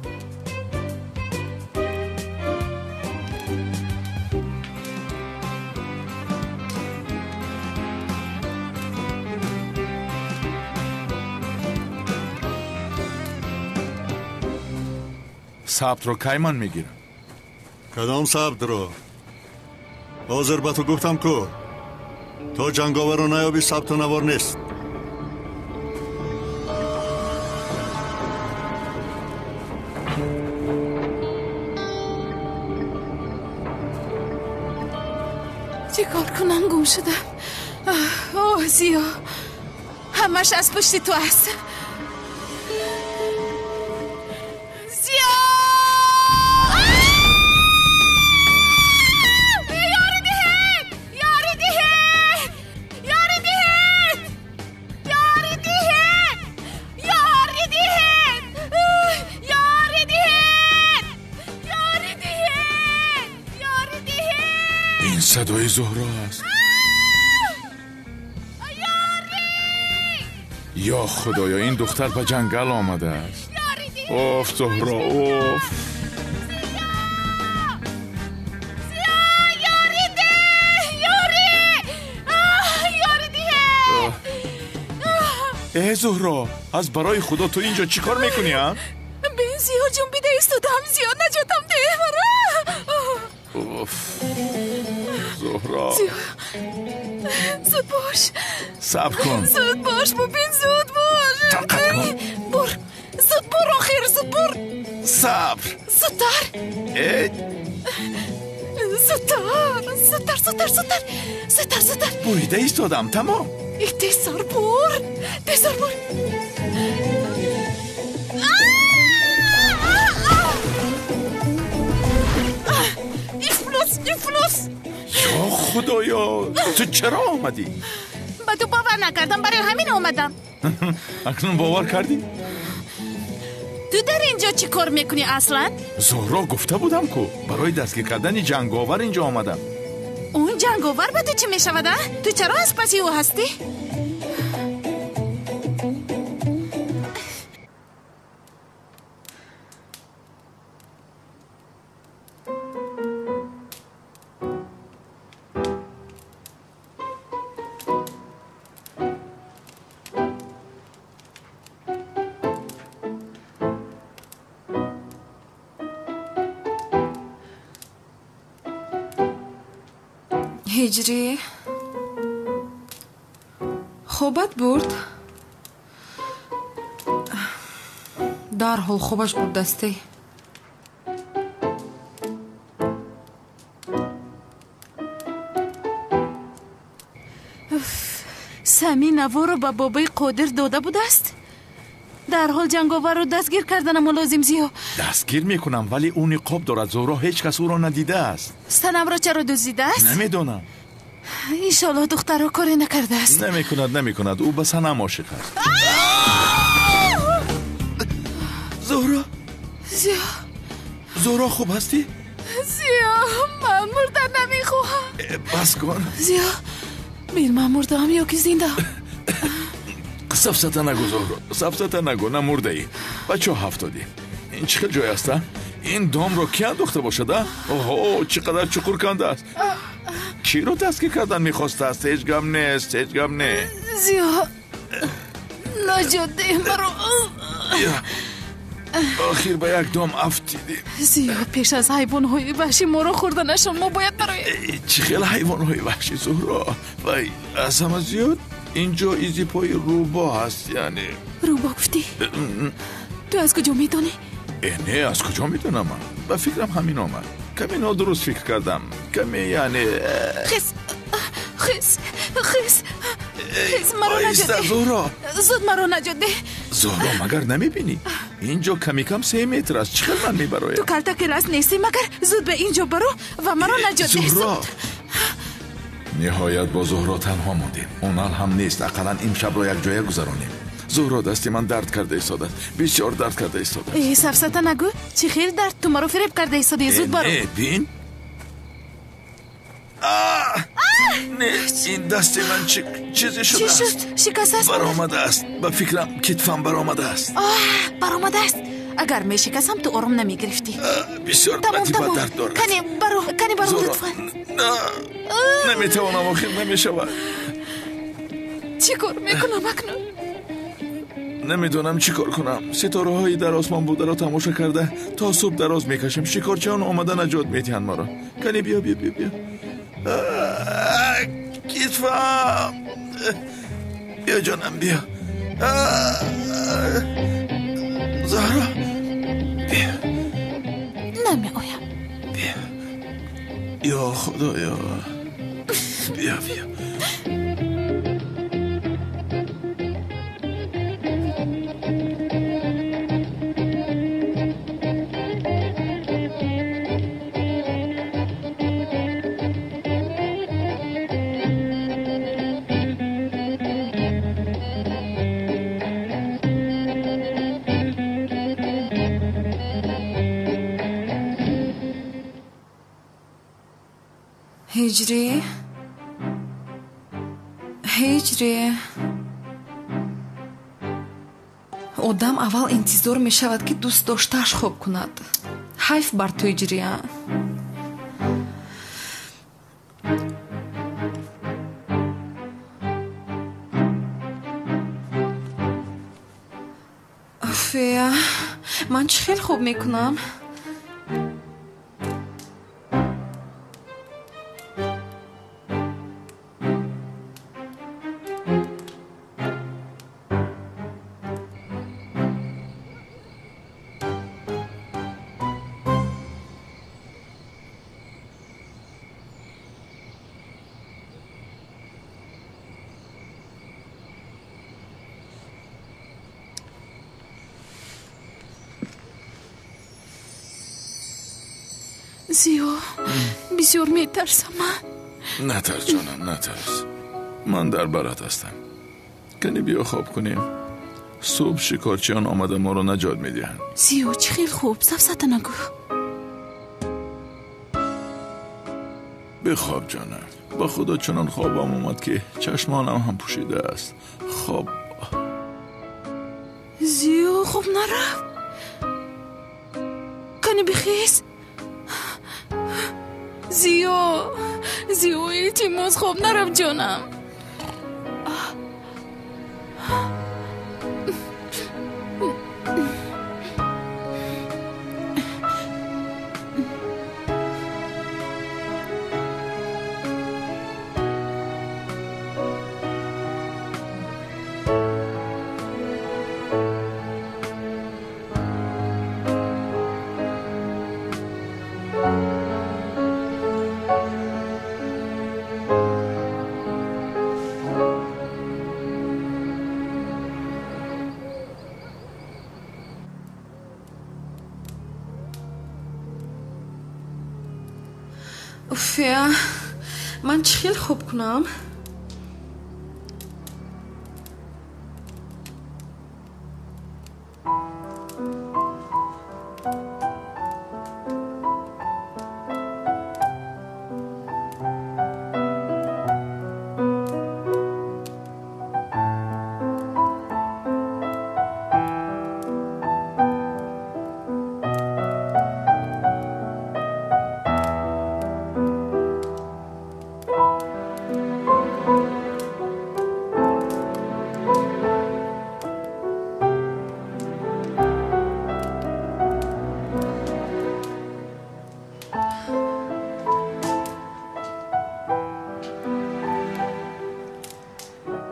Speaker 1: Сабтро кай ман мегирам?
Speaker 2: Кадом сабтро? Ҳозир ба ту гуфтам ку, то ҷанговарро наёбӣ сабту навор нест.
Speaker 5: Чӣ кор кунам, гум шудам. Оҳ, Зиё, ҳамаш аз пушти ту аст. Зиё! Ёрӣ диҳед! Ёрӣ диҳед! Ёрӣ диҳед! Ёрӣ диҳед! Ёрӣ диҳед! Ёрӣ диҳед! Ёрӣ диҳед! Ёрӣ диҳед!
Speaker 1: Ин садои Зуҳро аст. Ё Худоё, ин духтар ба ҷангал омадааст. Оф, Зуҳро, оф. Э, Зуҳро, аз барои Худо ту инҷо чӣ кор мекунӣ, а?
Speaker 5: Бин, Зиё, ҷунбида истодам. Зиё, наҷотам деҳ мара.
Speaker 1: Оф, Зуҳро.
Speaker 5: Зуд бош.
Speaker 1: Сабр кун.
Speaker 5: Зуд бош, бубин, зуд бош.
Speaker 1: Тоқат кун.
Speaker 5: Бур, зуд бур, охир, зуд бур.
Speaker 1: Сабр.
Speaker 5: Зудтар.
Speaker 1: Э?
Speaker 5: Зудтар, зудтар, зудтар, зудтар, зудтар, зудтар.
Speaker 1: Бурида истодам, тамом.
Speaker 5: Тезтар бур, тезтар бур. Ифлос, ифлос.
Speaker 1: Ё Худоё, ту чаро омадӣ?
Speaker 5: Ба ту бовар накардам, барои ҳамин омадам.
Speaker 1: Акнун бовар кардӣ?
Speaker 5: Ту дар ин ҷо чӣ кор мекунӣ аслан?
Speaker 1: Зуҳро, гуфта будам ку, барои дастгир кардани ҷанговар инҷо омадам.
Speaker 5: Он ҷанговар ба ту чӣ мешавад, а? Ту чаро аз паси ӯ ҳастӣ?
Speaker 6: Ҳиҷрӣ, Хобат бурд? Дарҳол хобаш бурдастӣ.
Speaker 5: Сами наворо ба бобои Қодир дода будааст? Дарҳол ҷанговарро дастгир карданам лозим, Зиё.
Speaker 1: Дастгир мекунам, вале ӯ ниқоб дорад. Зуҳро, ҳеҷ кас ӯро надидааст.
Speaker 5: Санамро чаро дуздидааст?
Speaker 1: Намедонам.
Speaker 5: Иншоаллоҳ духтарро коре накардааст.
Speaker 1: Намекунад, намекунад. Ӯ ба Санам ошиқ аст. Зуҳро!
Speaker 5: Зиё!
Speaker 1: Зуҳро, хуб ҳастӣ?
Speaker 5: Зиё, ман мурдан намехоҳам.
Speaker 1: Бас кун.
Speaker 5: Зиё, бин, ман мурдаам ё ки зиндаам?
Speaker 1: Сафсата нагӯ, Зуҳро, сафсата нагӯ, намурдаӣ. Ба чоҳ афтодӣ. Ин чӣ хел ҷой аст, а? Ин домро ки андохта бошад, а? Оҳо, чӣ қадар чуқур кандааст. Киро дастгир кардан мехостааст? Ҳеҷ гап нест, ҳеҷ гап не.
Speaker 5: Зиё, наҷот деҳ маро.
Speaker 1: Охир ба як дом афтидем.
Speaker 5: Зиё, пеш аз ҳайвонҳои ваҳшӣ моро хӯрданашон мо бояд барои...
Speaker 1: Чӣ хел ҳайвонҳои ваҳшӣ, Зуҳро? Вай, аз ҳама зиёд инҷо изи пои рӯбо ҳаст, яъне.
Speaker 5: Рӯбо гуфтӣ? Ту аз куҷо медонӣ?
Speaker 1: Не, аз куҷо медонам ман? Ба фикрам ҳамин омад. Каме нодуруст фикр кардам. Каме, яъне...
Speaker 5: Хис, хис, хис, хис, маро наҷот деҳ.
Speaker 1: Зуҳро!
Speaker 5: Зуд маро наҷот деҳ.
Speaker 1: Зуҳро, магар намебинӣ? Инҷо ками кам 3 метр аст. Чӣ хел ман мебароям?
Speaker 5: Ту калтаки раст нестӣ, магар? Зуд ба инҷо баро ва маро наҷот деҳ.
Speaker 1: Зуҳро! Ниҳоят бо Зуҳро танҳо мондем. Онал ҳам нест, ақаллан имшабро якҷоя гузаронем. Зуҳро, дасти ман дард карда истодааст. Бисёр дард карда истодааст.
Speaker 5: Э, сафсата нагӯ. Чӣ хел дард? Ту маро фиреб карда истодӣ. Зуд баро.
Speaker 1: Не, бин. Не, ин дасти ман чизе шудааст.
Speaker 5: Чӣ шуд? Шикастааст?
Speaker 1: Баромадааст. Ба фикрам китфам баромадааст.
Speaker 5: Баромадааст? Агар мешикастам, ту ором намегирифтӣ.
Speaker 1: Бисёр батиба дард дорад.
Speaker 5: Кане баро, кане баро, лутфан.
Speaker 1: Наметавонам, охир намешавад.
Speaker 5: Чӣ кор мекунам акнун?
Speaker 1: Намедонам чӣ кор кунам. Ситораҳои дар осмон бударо тамошо карда то субҳ дароз мекашем. Шикорчиён омада наҷот медиҳанд маро. Кане биё, биё, биё, биё. Китфам! Биё, ҷонам, биё. Зуҳро, биё.
Speaker 5: Намеоям.
Speaker 1: Биё. Ё Худоё. Биё, биё.
Speaker 6: Ҳиҷрӣ, ҳиҷрӣ. Одам аввал интизор мешавад, ки дӯст доштааш хоб кунад. Ҳайф бар ту, Ҳиҷрия. Фея, ман чӣ хел хоб мекунам?
Speaker 5: Зиё, бисёр метарсам ман.
Speaker 1: Натарс, ҷонам, натарс. Ман дар барат ҳастам. Кани биё хоб кунем. Субҳ шикорчиён омада моро наҷот медиҳанд.
Speaker 5: Зиё, чӣ хел хуб, сафсата нагӯ.
Speaker 1: Бихоб, ҷонам. Ба худо чунон хобам омад, ки чашмонам ҳам пӯшидааст. Хоб.
Speaker 5: Зиё, хоб нарафт. Кани бихез. Зиё, Зиё, илтимос, хоб нарафт, ҷонам.
Speaker 6: Уф, ман чӣ хел хоб кунам?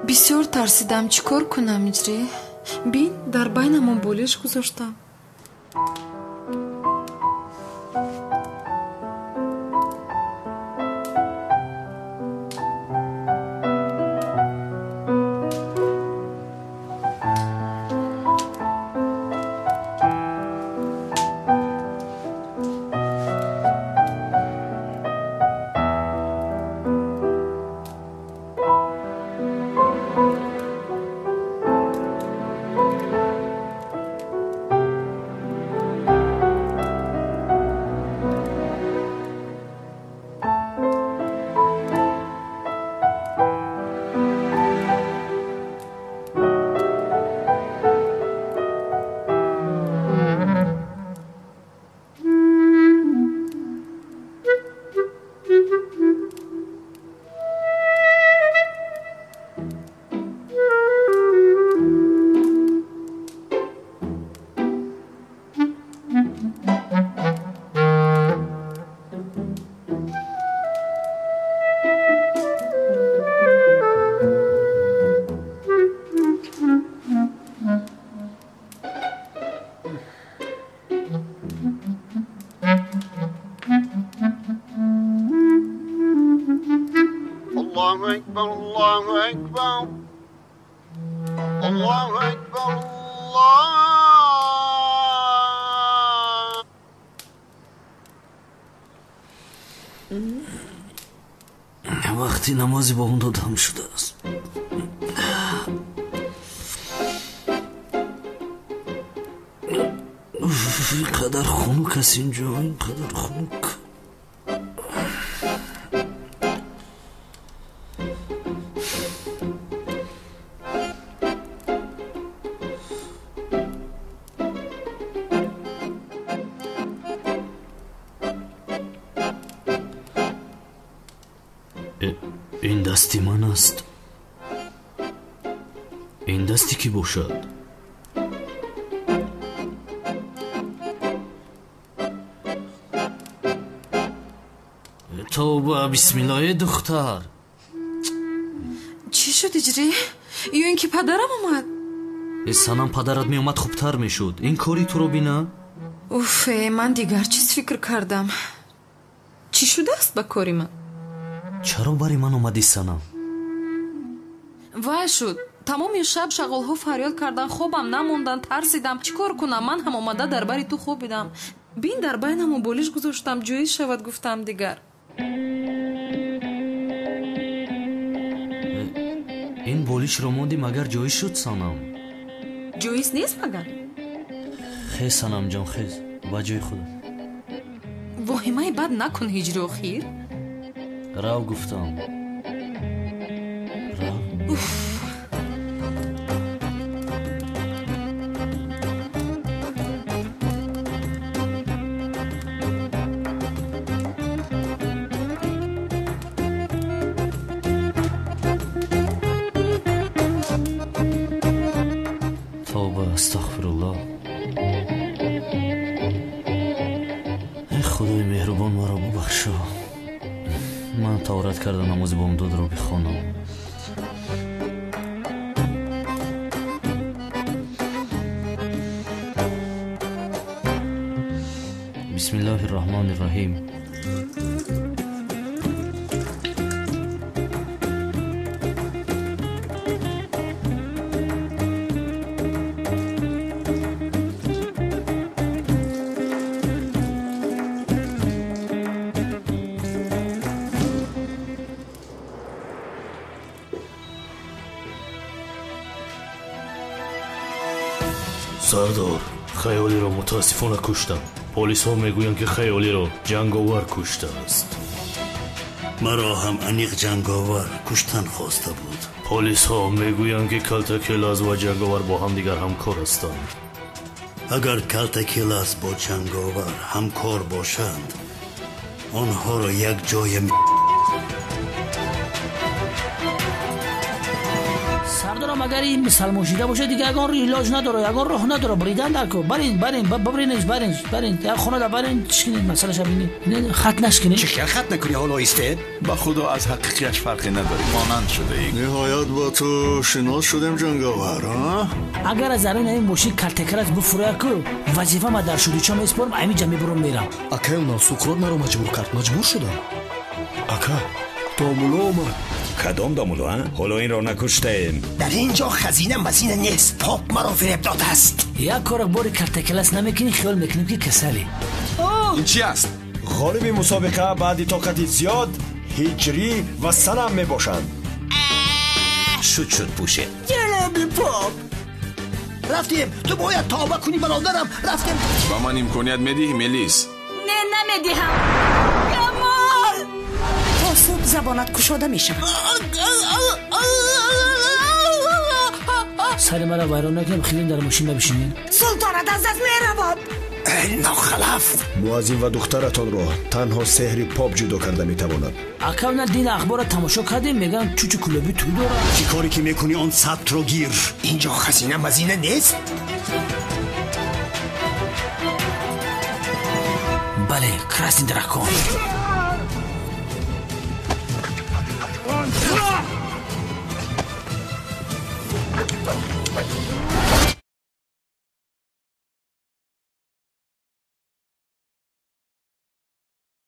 Speaker 6: Бисёр тарсидам, чӣ кор кунам, иҷрӣ? Бин, дар байнамон болиш гузоштам.
Speaker 3: Вақти намози бомдод ҳам шудааст. Ин қадар хунук аст инҷо, ин қадар хунук. Ин дасти ман аст. Ин дасти кӣ бошад? Тавба, бисмиллоҳ, духтар.
Speaker 6: Чӣ шуд, иҷрӣ? Ё ин ки падарам омад?
Speaker 3: Санам, падарат меомад хубтар мешуд. Ин кори туро бина?
Speaker 6: Уф, ман дигар чиз фикр кардам. Чӣ шудааст ба кори ман?
Speaker 3: Чаро бари ман омадӣ, Санам?
Speaker 6: Вай шуд. Тамоми шаб шағолҳо фарёд карданд, хобам намонданд, тарсидам. Чӣ кор кунам? Ман ҳам омада дар бари ту хобидам. Бин, дар байнамон болиш гузоштам, ҷоиз шавад, гуфтам дигар.
Speaker 3: Ин болишро мондӣ, магар ҷоиз шуд, Санам?
Speaker 6: Ҷоиз нест магар?
Speaker 3: Хез, Санамҷон, хез, ба ҷои худат.
Speaker 6: Воҳимаи бад накун, ҳиҷри охир.
Speaker 3: Рав, гуфтам. Рав.
Speaker 6: Уф.
Speaker 3: Тавба, астағфируллоҳ. Эй Худои меҳрубон, маро бубахшо. Ман таҳорат карда намози бомдодро бихонам. Бисмиллоҳи рраҳмони рраҳим. Сардор, Хаёлиро мутаассифона куштам. Полисҳо мегӯянд, ки Хаёлиро ҷанговар куштааст.
Speaker 7: Маро ҳам аниқ ҷанговар куштан хоста буд.
Speaker 3: Полисҳо мегӯянд, ки Калтакелаз ва ҷанговар бо ҳамдигар ҳамкор ҳастанд.
Speaker 7: Агар Калтакелаз бо ҷанговар ҳамкор бошанд, онҳоро як ҷоя
Speaker 8: Сардорам, агар ин мусалмон шида бошад, дигар ягон илоҷ надора, ягон роҳ надора. Бридан дар ко барин, барин, бибринеш, барин, барин, як хонада барин, чишкинед, масъалаша бинед, хат нашкинед.
Speaker 9: Чӣ хел хат накунӣ? Ҳоло истед.
Speaker 1: Ба худо, аз ҳақиқияш фарқе надорӣ, монанд шудаӣ.
Speaker 2: Ниҳоят бо ту шинос шудем, ҷанговар.
Speaker 8: Агар аз даруни ҳамин мошин Калтакелаз буфурӯяд ку, вазифа ма дар шудича месупорам, ҳамин ҷа мебурам, мерам.
Speaker 10: Акай, онам Суқрот маро маҷбур кард, маҷбур шудам. Ака, домуло омад.
Speaker 9: Кадом домуло? Ҳоло инро накуштаем.
Speaker 11: Дар ин ҷо хазина мазина нест. Поп маро фиреб додааст.
Speaker 8: Як кора бори Калтакелаз намекунӣ, хиёл мекунем, ки касалӣ.
Speaker 12: Ин чи аст?
Speaker 13: Ғолиби мусобиқа баъди тоқати зиёд Ҳиҷрӣ ва Санам мебошанд.
Speaker 9: Шуд, шуд, пӯшед.
Speaker 11: Ҷаноби поп, рафтем. Ту бояд тавба кунӣ, бародарам. Рафтем.
Speaker 12: Ба ман имконият медиҳӣ, Мелис?
Speaker 5: Не, намедиҳам. Камол,
Speaker 14: то субҳ забонат кушода мешавад.
Speaker 8: Сари маро вайрон накунем, хеле дар мошин набишинед.
Speaker 14: Султонат аз даст меравад.
Speaker 11: Нохалаф.
Speaker 13: Муаззин ва духтаратонро танҳо сеҳри поп ҷудо карда метавонад.
Speaker 8: Акав, на дин ахборро тамошо кардем, мегӯянд, чучу кулоби тӯй дорад.
Speaker 7: Чӣ коре ки мекунӣ, он сабтро гир.
Speaker 11: Ин ҷо хазина мазина нест.
Speaker 8: Бале, красный дракон.